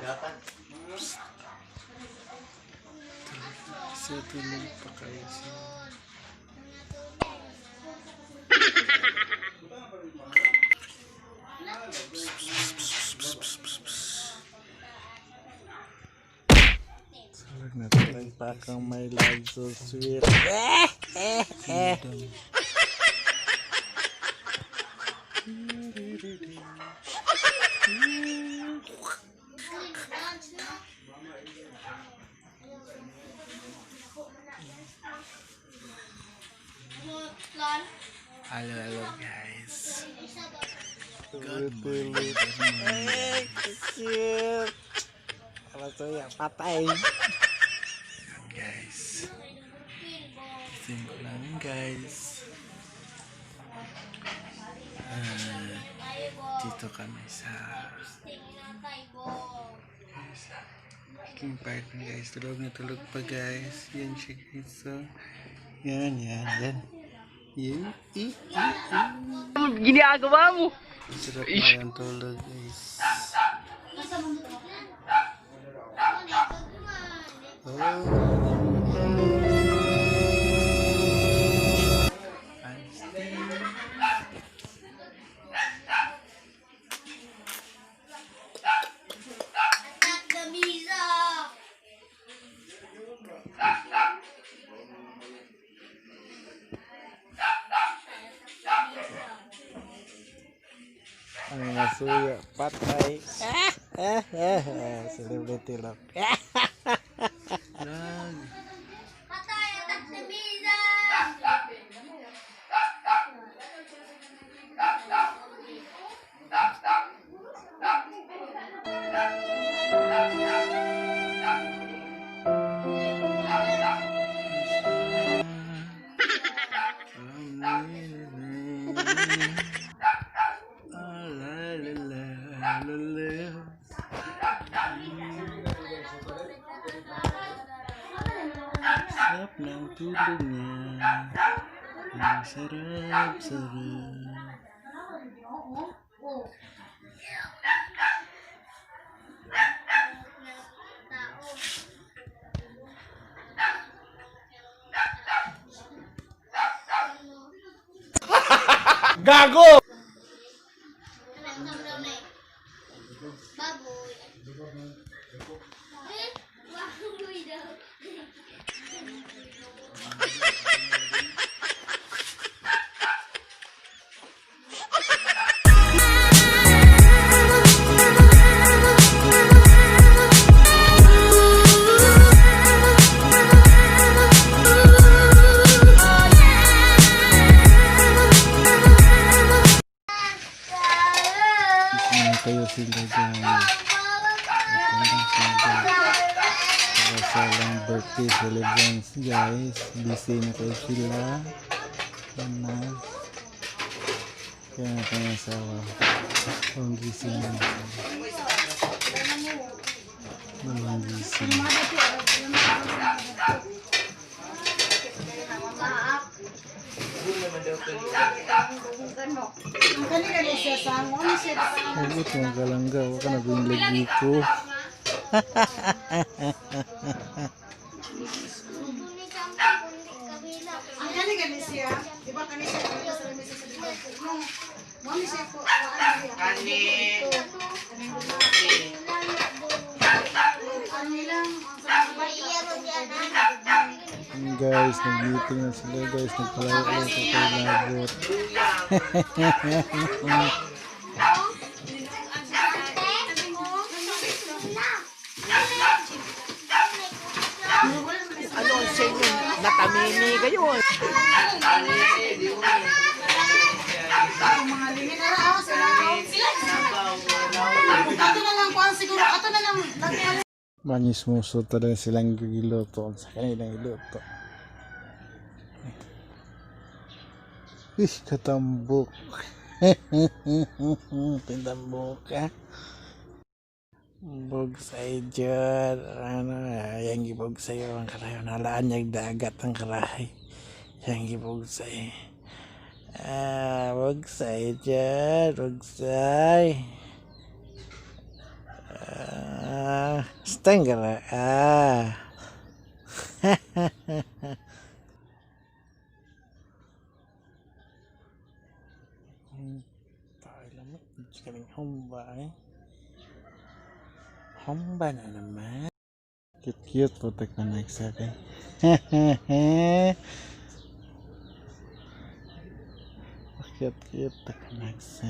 Siya tulog pa kayo siya. Tulog na tulog pa kang my love, so sweet. Eh, eh, eh. Hello, hello guys. Good morning. Eh, cute. Alas patay. Guys. Gising ko lang, guys. Ah, dito kami sa guys, aking partner, guys. Tulog na tulog pa, guys. Yan siya, guys. So, yan, yan, yan. Yan, i, i, i. Ginagawa mo? Sarap na yung tulog, guys. Oh. Iced. Attack the Misa! Ang nasuya, patay. Ah, ah, ah, ah. Celebrity lock. Lag. Patay! Attack the Misa! Ah, la, la, la, la, la. Sarap ng tulog niya. Ang sarap, sarap. Gago! Baboy. Eh, baboy daw. Gising na kayo sila, guys. Ito lang sila, guys. Para sa lang birthday celebrants, guys. Busy na kayo sila. Yan na. Kaya na kanya asawa. Ang gising na. Walang gising. Hugot mga kalangga. Huwag ka na lagi ko. Ang kani gani siya, di ba kani siya kani sa lamesa sa likod? No. Mo ni siya ko waan niya. Kani. Ang ilang ang sa mga bata. Yun, guys, nag-meeting na sila, guys. Nagpalayo ulit ako kay Labot. Ano ang sa inyo? Natamimi kayo. Ang mga limin ara aw sila. Ato na lang kuan siguro, ato na lang lagyan. Manismuso talaga silang giluto sa kanilang iluto. Ih, katambok. Tindambok ka. Bugsay dyan. Ano, yang gibugsay ang karahay. Nalaan niyag dagat ang karahay. Yang gibugsay. Ah, bugsay dyan. Bugsay. Ah. Tanggara. Ah. Humba eh. Humba na naman. Cute cute po ka nagsabi. Cute cute ka nagsa.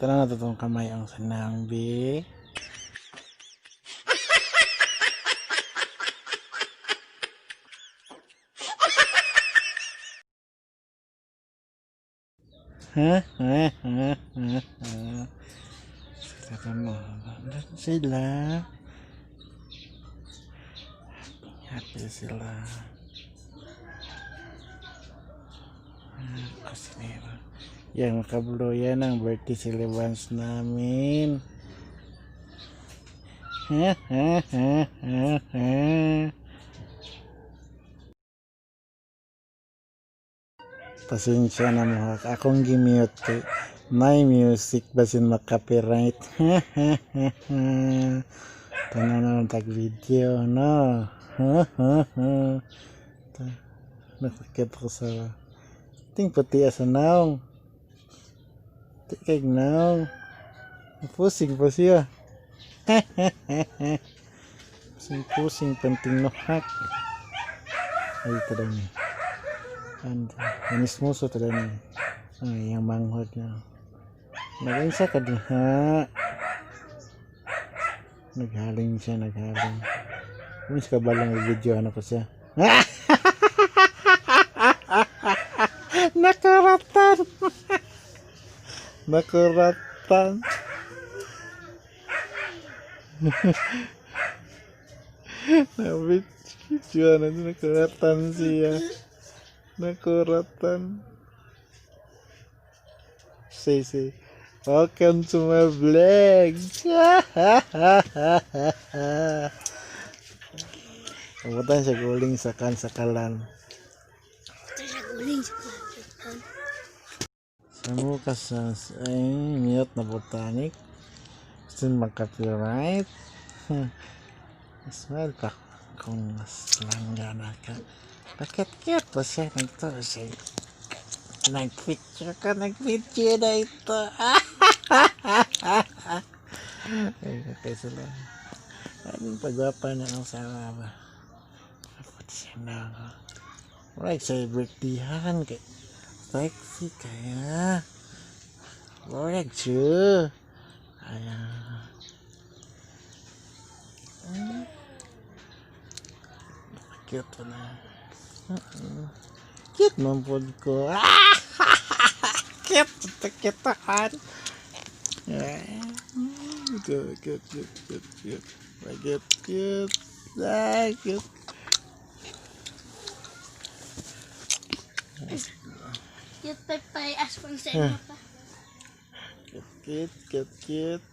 Tara na itong kamay ang sanambi. Ha? Ha? Ha? Ha? Ha? Sila mo. Sila. Happy sila. Kusinero. Yan, makablo. Yan ang birthday celebrants namin. Ha? Ha? Ha? Ha? Ha? Pasensya na mo. Akong gimute kay my music basin makapiright. Tanaw na lang tag video, no? Nakakit ko sa ting puti asa naong. Tikig naong. Pusing pa siya. Pusing-pusing panting nohak. Ay, ito niya. And, manismoso ito niya. Ay, yung manghod niya. Nag-insa ka diha. Naghaling siya, naghaling. Kung sa kabalang video, ano ko siya. Nakuratan! Nakuratan! Nabit, na nakuratan siya. Nakuratan. Say, say. Welcome to my vlog. Kamutan siya guling sa kan sa kalan. Sa muka sa ay mute na botanic. Gusto mag-copyright. Smile pa kung mas langgana ka. Bakit cute pa siya nagto siya. Nag-picture ka, nag-video na ito. Ay, okay sila. Anong pagwapa na ang sama ba? Kapot siya na ako. Right, sa birthdayhan kay sexy kaya. Alright, siya. Ayan. Cute na. Cute man po ko. Cute. Cute. Cute, cute, cute, cute, cute. Cute, cute. Ah, cute. Cute pa pa aswang sa inyo pa. Cute, cute, cute, cute.